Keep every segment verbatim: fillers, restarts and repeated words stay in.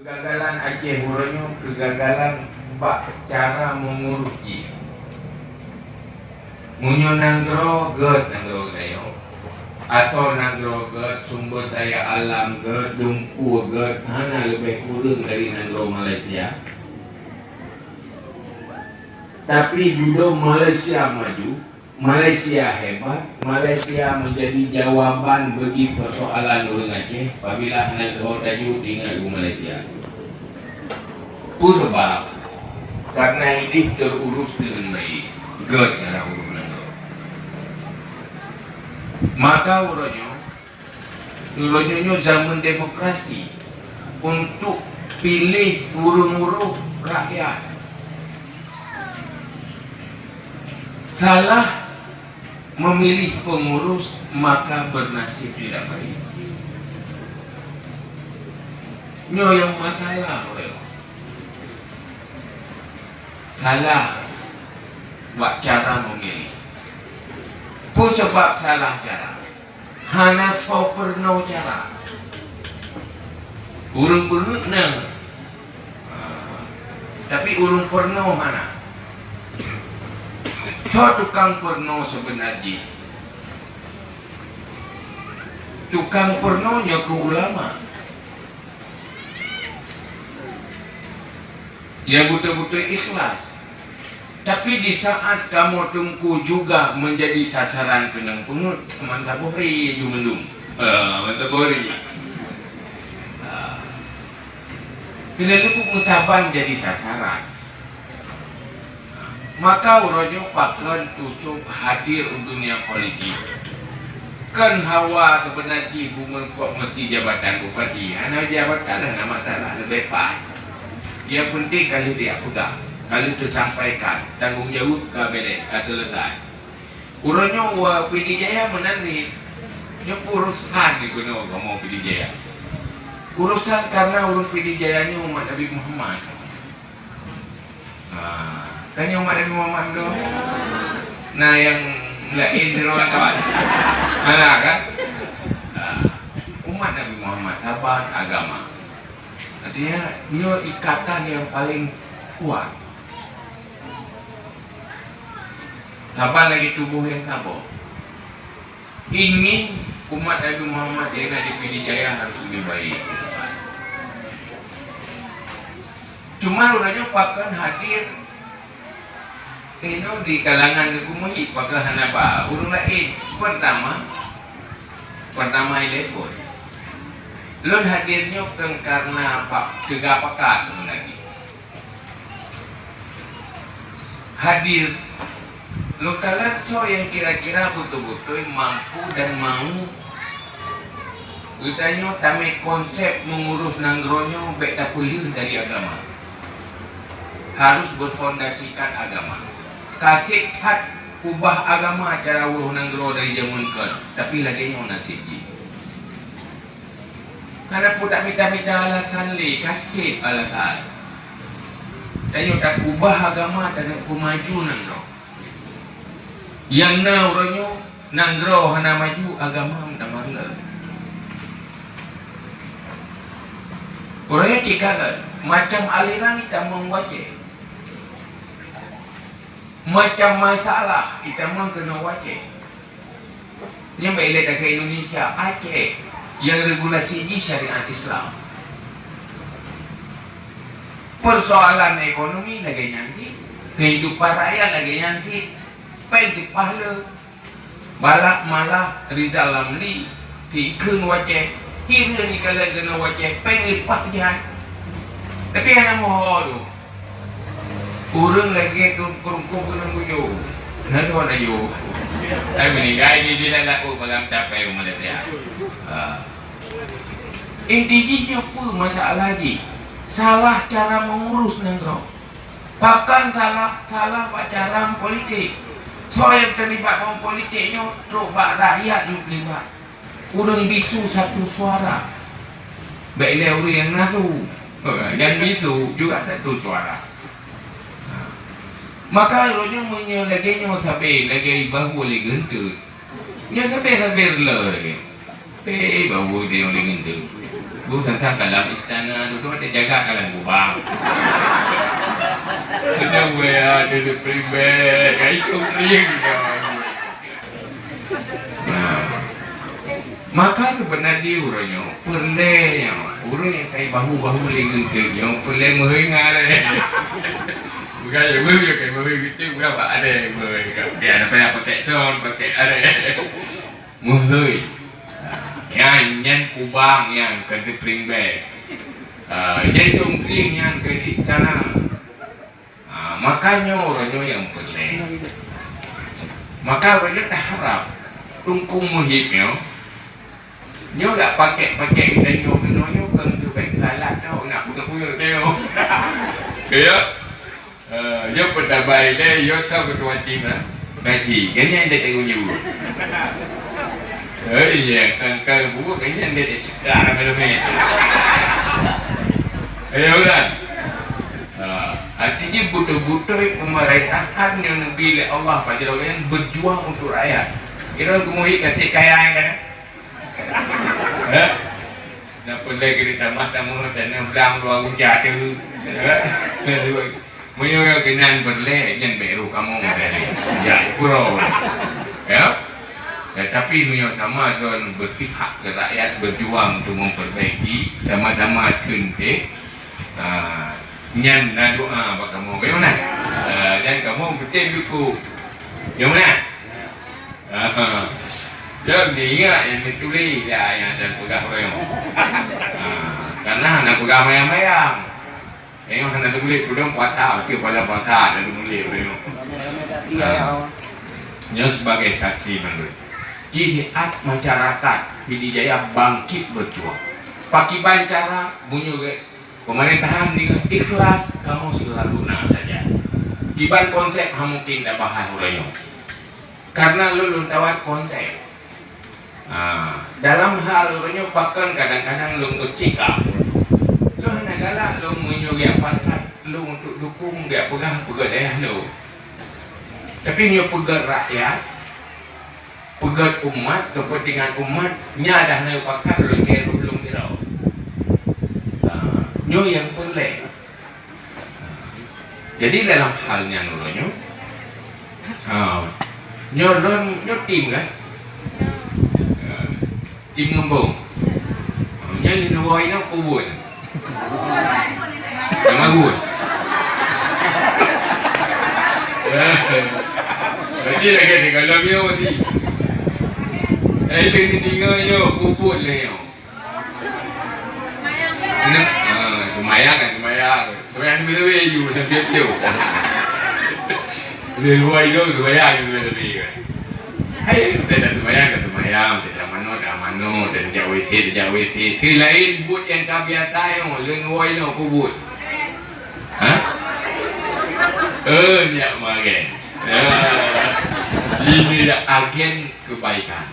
Kegagalan Aceh uroe nyoe kegagalan bak cara meungurus jih. Meunyoe nanggroe gét nanggroe geutanyoe, asoe nanggroe gét, sumber daya alam gét, lumpur gét, hana leubeh kureueng dari nanggroe Malaysia. Tapi dudoe Malaysia maju, Malaysia hebat, Malaysia menjadi jawaban bagi persoalan ureuëng Aceh, apabila hana geuho tajak ingat u Malaysia. Peue sabab? Karena ideh terurus dengan baik, gét cara urus nanggroe. Maka uroe nyoe, Uroe nyoe zaman demokrasi untuk pilih ureuëng-ureuëng rakyat. Salah memilih pengurus, maka bernasib tidak baik. Nyoe yang masalah, uroe nyoe. Salah bak cara memilih. Peue sabab salah cara? Hana soe peurunoe cara. Ureuëng beungéh na, tapi ureuëng peurunoe hana. Soe tukang peurunoe seubeuna jih? Tukang peurunoe nyoe keuh ulama. Nyang beutôi-beutôi ikhlas. Tapi di saat kamoe teungku juga menjadi sasaran keunong peungeuet, teuma saboh ri ju meundum. Ha, teuma saboh ri. Ha. Keuneuk meusaban jadi sasaran. Maka uroe nyoe pakon Yusuf hadir u dunia politik. Kon hawa seubeuna jih bumeukok meusti jabatan bupati. Hana jabatan hana masalah, leubeh paih. Yang penting ka lheueh jipeugah, ka lheueh teusampaikan, tanggong jaweueb ka beres, ka seuleusai. Uroe nyoe wa Pidie Jaya meunan cit. Nyoe urosan di keunoe kamoe Pidie Jaya. Urosan karena ureuëng Pidie Jaya nyoe umat Nabi Muhammad. Ha, tanyoe umat Nabi Muhammad tu. Nah, yang lain di luar kawan. Mana kan? Ha, umat Nabi Muhammad saban agama. Artinya, nyoe ikatan yang paling kuat. Saban lagi tuboh nyang saboh. Ingin umat Nabi Muhammad nyang na di Pidie Jaya harus lebih baik. Cuma uroe nyoe pakon hadir inoe di kalangan Teungku Muhib, pakon hana ba ureuëng laén. Pertama, pertama telepon. Lôn hadir nyoe kon karena pak teuga pakat lôn lagi. Hadir. Lôn kalon soe nyang kira-kira beutôi-beutôi mampu dan mau geutanyoe tamé konsep meungurus nanggroe nyoe bék tapeulheueh dari agama. Harus berfondasikan agama. Ka sép that ubah agama cara urus nanggroe dari jameun kon, tapi lagée nyoe naseb jih. Hana peue tamita-mita alasan lé, ka sép alasan. Tanyoe takubah agama, tanyoe peumaju nanggroe. Nyang na uroe nyoe, nanggroe hana maju, agama meutamah reuloh. Uroe nyoe cit ka lheueh, macam aliran itamong u Aceh. Macam masalah itamong keunoe u Aceh. Nyan bak ilée takheun Indonesia, Aceh nyang regulasi jih syariat Islam. Persoalan ekonomi lagée nyan cit, kehidupan rakyat lagée nyan cit, péng teupah le, balak malah Rizal Ramli, tikheun u Aceh, hireuen ikalon keunoe u Aceh, péng leupah jai. Tapi hana meuho tu. Ureuëng lagée tu peurungkop keuneuk bujoe. Na dua laju. Tapi meuninggai di, di dalam, oh, balam tapai u Malaysia. Ha. Inti jih nyoe peue masalah jih? Salah cara meungurus nanggroe. Pakon salah, salah bak cara meupolitik. Soe nyang teulibat ngon politik nyoe trok bak rakyat nyoe teulibat. Ureuëng bisu satu suara. Bék lé ureuëng nyang nasu. Nyang bisu juga satu suara. Maka uroe nyoe meunyoe lagée nyoe sabe lagée bahwa lé geunteut. Nyoe sabe-sabe reuloh lagée. Bék bahwa lé geunteut. Guru santang ka lam istana, dudoe teujaga ka lam gubang. Sedang wea, ada primbek, ka icong krieng. Nah, maka seubeuna di uroe nyoe, peureulée nyoe, ureuëng nyang kai bahu-bahu lé geunteuk nyoe, peureulée meuheueng arée. Bukan ya, meuheueng kai meuheueng geunteuk, bukan bak arée meuheueng. Dia ada payah pakai sound, pakai arée. Meuheueng. Nyan, nyan kubang nyan ka geupring bèe. Ah, nyan congkring nyan ka di istana. Ah, maka nyoe uroe nyoe nyang peureulée. Maka uroe nyoe taharab Teungku Muhib nyoe, nyoe gak pakèk-pakèk geutanyoe keunoe nyoe keu teubaik salat nyoe, nak peugah-peugah nyoe. Ya. Eh, yo peutabah ilée, yo soe keutua tim lah. Gaji, ganyan dia tanggung jaweueb. Eh, iya, kan, kan buet ganyan dia cekak ramé-ramé. Eh, ya, Ulan. Ha, artinya beutôi-beutôi pemerintah nyoe neubi lé Allah, pajoh lagée nyan berjuang untuk rakyat. Kira geumuhik kasih kaya kan? Eh? Nak peureulée keu tamah-tamah, tanah blang dua gunca tu. Eh? Meunyoe keunan peureulée, nyan bèk rôh kamoe dari. Ya, pura. Ya? Tetapi meunyoe sama droe berpihak ke rakyat, berjuang untuk memperbaiki, sama-sama kheun teuh, ha, nyan na doa bak kamoe. Bagaimana? Ha, dan kamoe beutôi cukup. Bagaimana? Ha. Jom diingat nyang teutuléh dah nyang dan peugah ureuëng. Ha, karena hana peugah mayang-mayang. Tengok hana teutuléh peudong puasa, beutôi pada puasa dan teutuléh ureuëng. Ramai-ramai tak sia, ha, ya Allah. Nyoe sebagai saksi mandum. Jih di at masyarakat Pidie Jaya bangkit berjuang. Pakiban cara bunyuh gét pemerintahan dengan ikhlas kamu selalu na saja. Kiban konsep ha mungkin dah bahas uroe nyoe. Karena lôn lôn tawat konsep. Ha, dalam hal uroe nyoe pakon kadang-kadang lôn bersikap. Lôn hana galak lôn meunyoe geujak pangkat lôn untuk dukung geujak peugah peugét dayah lôn. Tapi nyoe peugét rakyat, peugét umat, kepentingan umat, nya dah lôn pangkat lôn keu lôn kira. Ha, nyoe nyang peureulée. Jadi dalam hal nyan uroe nyoe, ha, nyoe lôn, nyoe tim kan? Ha, tim ngembong. Ha, nyan leuneuk woe nyoe kubut. Nyang magun. Berarti lagée ni kalau nyoe mesti. Eh, leuneuk tinggal nyoe kubut lé nyoe. Nah, ah, seumayang kan seumayang. Seumayang leubeh-leubeh ju, leubeh-leubeh ju. Leubeh luwa ju, seumayang ju leubeh-leubeh kan. Hai, kita dah seumayang, dah seumayang, kita manoe, dah manoe, dah jak W C, dah jak W C. Seulaén buet nyang ka biasa nyoe, leuen luwa nyoe peue buet? Ha? Eh, nyak magen. Ya. Ini dah agen kebaikan.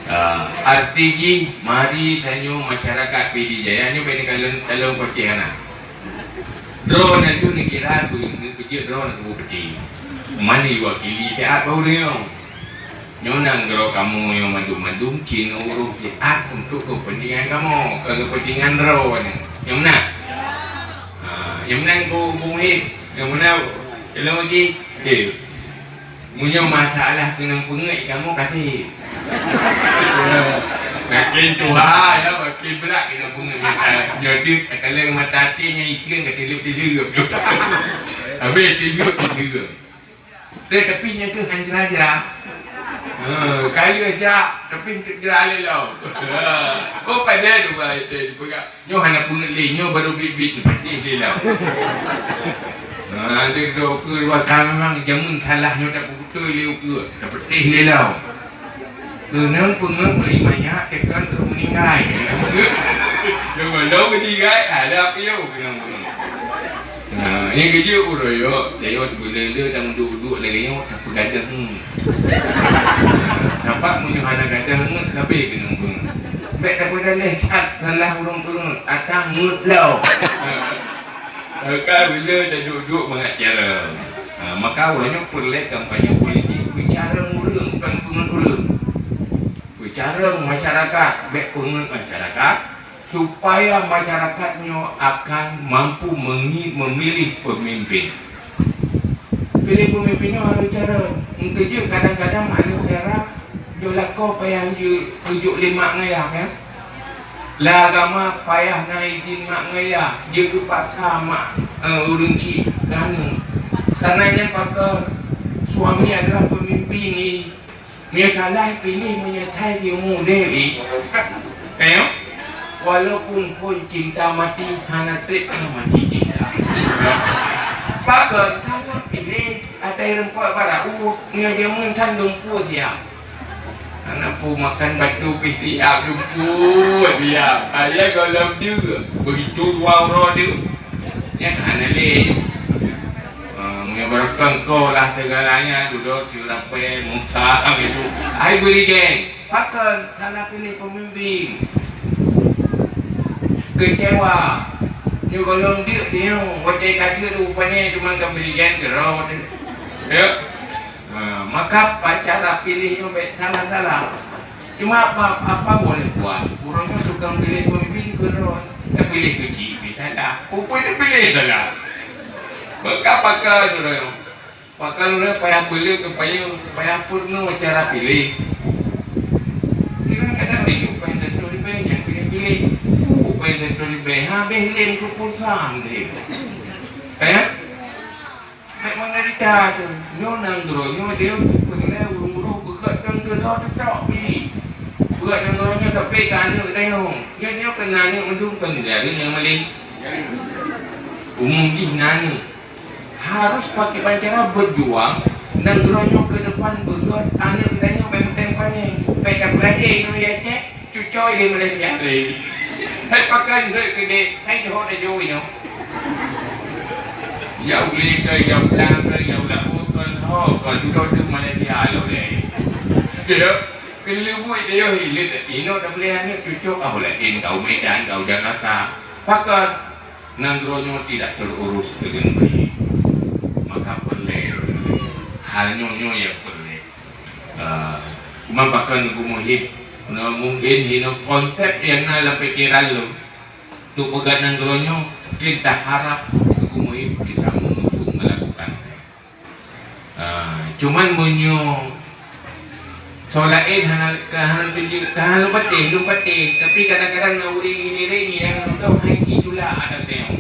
Ah, arti jih, mari tanyoe masyarakat Pidie Jaya nyoe bak kalon, kalon peuti hana. Droeneuh tu neukira beu-, beujeuet droeneuh keu bupeuti. Mani wakili siat bak ureueng. Nyoe nanggroe kamoe nyoe mandum-mandum cit ureueng siat untuk kepentingan kamoe, keu kepentingan droeneuh. Nyang meunan? Ha, nyang meunan ku Muhib, nyang meunan lôn lagi. Eh. Meunyoe masalah keunong peungeuet kamoe kasih. Makin tuha, ya, makin brat keunong peungeuet. Nyoe deuek takaleng mata até nyang ikeu ka tileup-tileup. Habéh tileup-tileup. Tetapi nyang keu han jera-jera. Ha, kali jak, tapi untuk jera lé lom. Ha. Oh, pada tu baik, eh, dipeugah. Nyoe hana peungeuet lé, nyoe barô biet-biet neupatéh lé lam. Nah, lé droe keue dua kali memang jameun salah nyoe tapeubeutôi lé ukeue, tapatéh lé lam. Keunong peungeuet meuli manyak teukon droe meuninggai. Nyoe mandum meuninggai, ada piôh keunong peungeuet. Nah, nyang keujeuet uroe nyoe, tayue sibuleue-leue dan duek-duek lagée nyoe, tapeugadoh ngon. Sabab meunyoe hana gadoh ngon, sabe keunong peungeuet. Bèk tapeudaléh that salah ureueng peungeuet, atang ngeuet lom. Maka bila taduek-duek mangat cara. Ha, maka uroe nyoe peureulée kampanye polisi, peucarông ureueng, bukan peungeuet ureueng. Peucarông masyarakat, bèk peungeuet masyarakat. supaya masyarakat nyoe akan mampu mengi-, memilih pemimpin. Pilih pemimpin nyoe harus cara. Engkau jeuet kadang-kadang aneuk dara jok lakoe payah jeuet, jok lé mak ngayah, kan? Lam agama payah na izin mak ngayah, jeuet keu paksa mak, eh, ureueng chik keu aneuk. Karena nyan pakon suami adalah pemimpin ni. Meunyoe salah piléh, meunyoe sai di umu deh, eh. Eh, walaupun phon cinta mati, hana treb ka mati cinta. Pakon salah piléh, atai rumpok barau, meunyoe jameun san dumpeue siap. Hana peue makan batu pih siap, dumpeue siap. Ayah gohlom deuk, begitu dua uroe deuk. Nyan hana lé. Ah, meunyoe barokon ko lah segalanya, dudoe si Rapé, Musa, gitu. Hai beuligén, pakon salah piléh pemimpin. Kecewa. Nyoe gohlom deuk nyoe, watèe ka deuk tu rupanya cuma ka beuligén keudroe tu. Ya. Ha, maka cara piléh nyoe bèk salah-salah. Cuma apa, apa boleh buat? Ureueng nyoe tukang piléh pemimpin keudroe. Tapiléh keu jih pih salah. Peue-peue tapiléh salah. Maka pakon ureueng nyoe. Pakon ureueng payah beuleue keu payah, payah peurunoe cara piléh. Kadang-kadang lé nyoe payah tentu ribèe nyang piléh-piléh. Peue payah tentu ribèe? Habéh lé keu pulsa, meusti. Eh? Bèk menderita tu. Nyoe nanggroe nyoe, dia peureulèe ureueng-ureueng beugöt dan keudroe teutok pih. Beugöt nanggroe nyoe sampai keu aneuk tanyoe. Nyoe, nyoe keu aneuk mandum, kon dari nyang malèe. Umum jih na aneuk. Harus pakai cara berjuang. Nanggroe nyoe ke depan beugöt, aneuk tanyoe bèk meuteumèe. Bèk tapeulahé nyoe ya, cek. Cucoe lé Malaysia lé. Hai pakon rhot keudéh, hai jihôt laju inoe. Ya ulèe keu, ya ulang keu, ya ulang keu, ho, kon dudoe teuk Malaysia lom lé. Tidak, keuleubui dia hilit, inoe dah boleh aneuk cucok, ah, laén keu Medan, keu Jakarta. Pakon nanggroe nyoe tidak terurus dengan baik. Maka peureulèe hal nyoe, nyoe nyang peureulèe. Ah, cuma pakon Teungku Muhib, na mungken hino konsep nyang na lam pikeran lôn. Untuk peugah nanggroe nyoe, mungken taharap Teungku Muhib bisa mengusung melakukan. Ah, cuman meunyoe soe laén hana, ka hana tunjuk, ka hana patéh, lôn patéh, tapi kadang-kadang na ureueng ngieng-ngieng nyang hana tahu, hai itulah adat nyoe.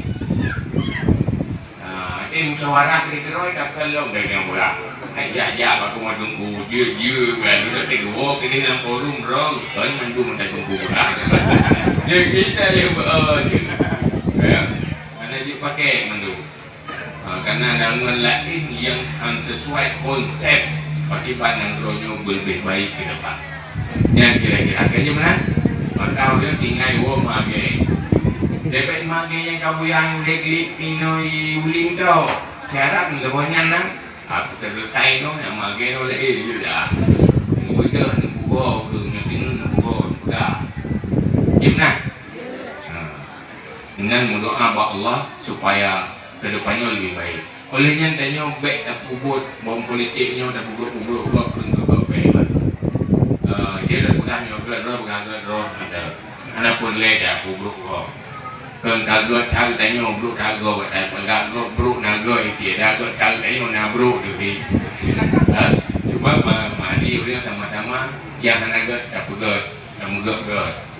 Ah, eh, musyawarah keudroe-droe ka keu lôn bèk nyang bola. Hai jak-jak bak rumoh teungku, jeuet-jeuet, bukan dulu teugoe keudéh lam forum droe, kon mandum mata teungku bola. Jadi kita je, oh, je. Ya. Mana je pakai mandum. Ah, karena dangon laén nyang han sesuai konsep pakiban nanggroe nyoe beulebih baik ke depan. Nyan kira-kira ka jeuem na. Maka ulôn tinggai woe magée. Debek magée nyang ka buya nyang udeb di inoe di Ulim tu. Syarat meusaboh nyan na. Aku selesai tu, nyang magée tu lé, eh, ya dah. Nyang beudôh, nyang buho, nyang teungoh, nyang buho, nyang peugah. Jeuem na? Ha. Dengan meudoa bak Allah supaya ke depan nyoe lebih baik. Oleh nyan tanyoe bèk tapeubuet bom politik nyoe tapeubrok-peubrok gob keu gob bèk. Eh, dia dah peugah nyoe gèt droe, peugah gèt droe, ada. Hana peureulèe dah peubrok gob. Keu ka gèt that tanyoe brok that gob, that peugah gob brok na gèt isi, dah gèt that tanyoe na brok tu. Ha? Cuma ma-, mari ureueng sama-sama nyang hana gèt tapeugèt, tameugèt-gèt.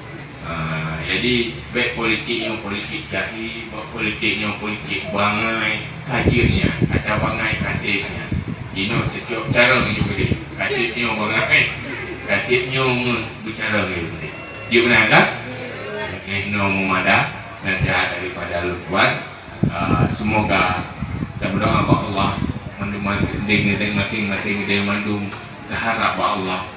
Ah, jadi, bèk politik nyoe politik jahi, bèk politik nyoe politik bangai, ka jeuet nyan, ata bangai ka sép nyan. Jinoe teucok carông nyoe keudéh, ka sép nyoe bangai, ka sép nyoe ngon beucarông nyoe keudéh. Jeuet meunan ka? Eh, nyoe meumada nasihat daripada lôn tuan. Ah, semoga kita berdoa bak Allah, mandum masing-masing, masing-masing kita mandum berharap bak Allah.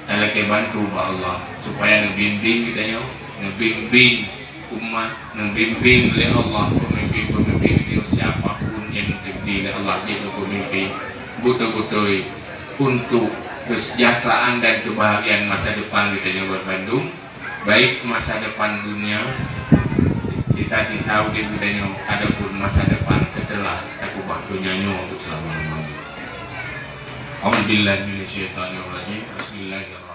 Talakée bantu bak Allah, supaya neubimbéng geutanyoe, neubimbéng umat, neubimbéng lé Allah peumimpén-peumimpén geutanyoe, siapa pun nyang geubri lé Allah jeuet keu peumimpén, beutôi-beutôi untuk kesejahteraan dan kebahagiaan masa depan geutanyoe banmandum, baik masa depan dunia, sisa-sisa udeb geutanyoe, ataupun masa depan setelah takeubah donya nyoe untuk selama-lamanya. A'udzubillahi minasyaitonirrajim. Bismillahirrahmanirrahim.